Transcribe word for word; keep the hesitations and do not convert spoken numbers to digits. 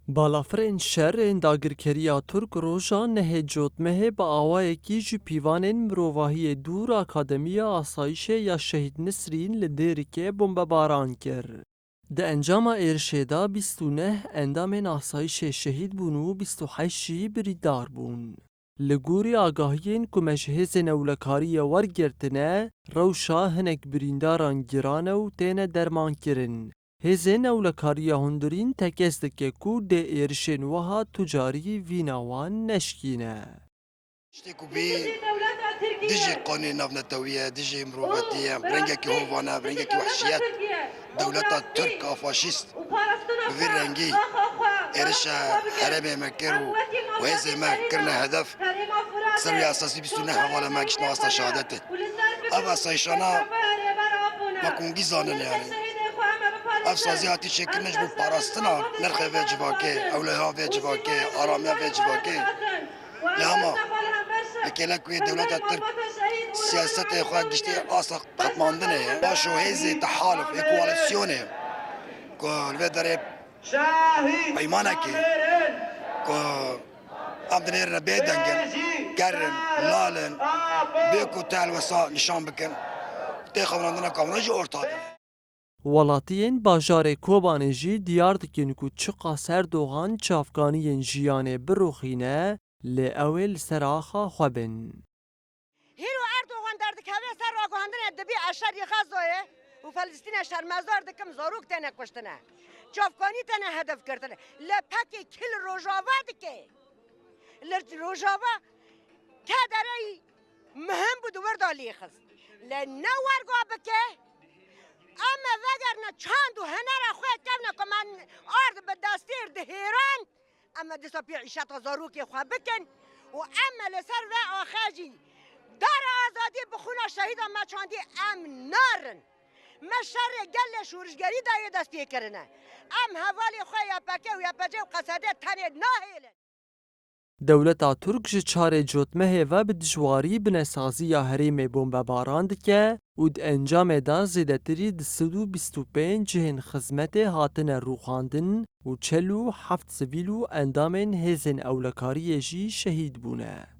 Balafirên şer ên dagirkeriya Tirk roja nehê Cotmehê bi awayekî ji pîvanên mirovahiyê dûr Akademiya Asayîşê ya Şehîd Nisrîn li Dêrikê bombebaran kir. Di encama êrişê de bîst û neh endamên asayîşê şehîd bûn û bîst û heşt jî birîndar bûn. Li gorî agahiyên ku me ji hêzên ewlekariye wergirtine, rewşa hinek birîndaran giran e û têne dermankirin. Hêzên ewlekariya hundirîn tekez dike ku dê êrişên wiha tu carî vîna wan neşkîne. Tiştê ku bî dijî qanûnê navnetewî ye, dijî mirovetî ye, bi rengekî hovan e, bi rengekî wehşiyet. Dewleta Tirk a faşîst bi vî rengî êrişa herêmê me kir û hêzê me kirine hedef. Ser wî esasî bîst û neh hevala me giştine asta şehadetê. Ev asayîşana me kongî zanin yani. Ev sazî hatî çêkirin ji bo parastina nirxê vê civakê, ewleha vê civakê, aramiya vê civakê. Lê hema li kêlek wê dewleta Tirk siyasetê xwe giştî asta qetmandinê ye. Baş û hêzê tehaluf ê koalîsyonê ku li vê derê peymanekê ku em dinêrine bê deng in, ker in, lal in, bê ku te helwesta nîşan bikin, tê xewnandina kawna jî orta bine. Welatiyên bajarê Kobanê jî diyar dikin ku çiqas Erdogan çavkaniyên jiyanê birûxîne, lê ew ê li ser axa xwe bin. Hîro Erdogan derdikeve ser raguhandinê dibî eşerî Xezoyê û Felistînê şermezar dikim, zarok têne kuştine. Çavkanî têne hedef girtine. Lê pekê kî li Rojava dike? Li Rojava ke dereyî muhim bû di wir de lêxist. Lê ne werga bike, em ê vegerine çand û hunera xwe kevne ku me ard bi destêr dihêran, em ê dîsa pê îşeta zarokê xwe bikin û em ê li ser vê axê jî dara azadiyê bi xûna şehîda me çandî em narin. Me şerê gelê şorişgerî dayê dest pê kirine. Em hevalê xwe Y P K û Y P C û Q S D tenê nahêlin. Dewleta Tirk ji çarê Cotmehê ve bi dijwarî binesaziya herêmê bombebaran dike û di encamê de zêdetirî du sed û bîst û pênc cihên xizmetê hatine rûxandin û çil û heft sivîl û endamên hêzên ewlekariyê jî şehîd bûne.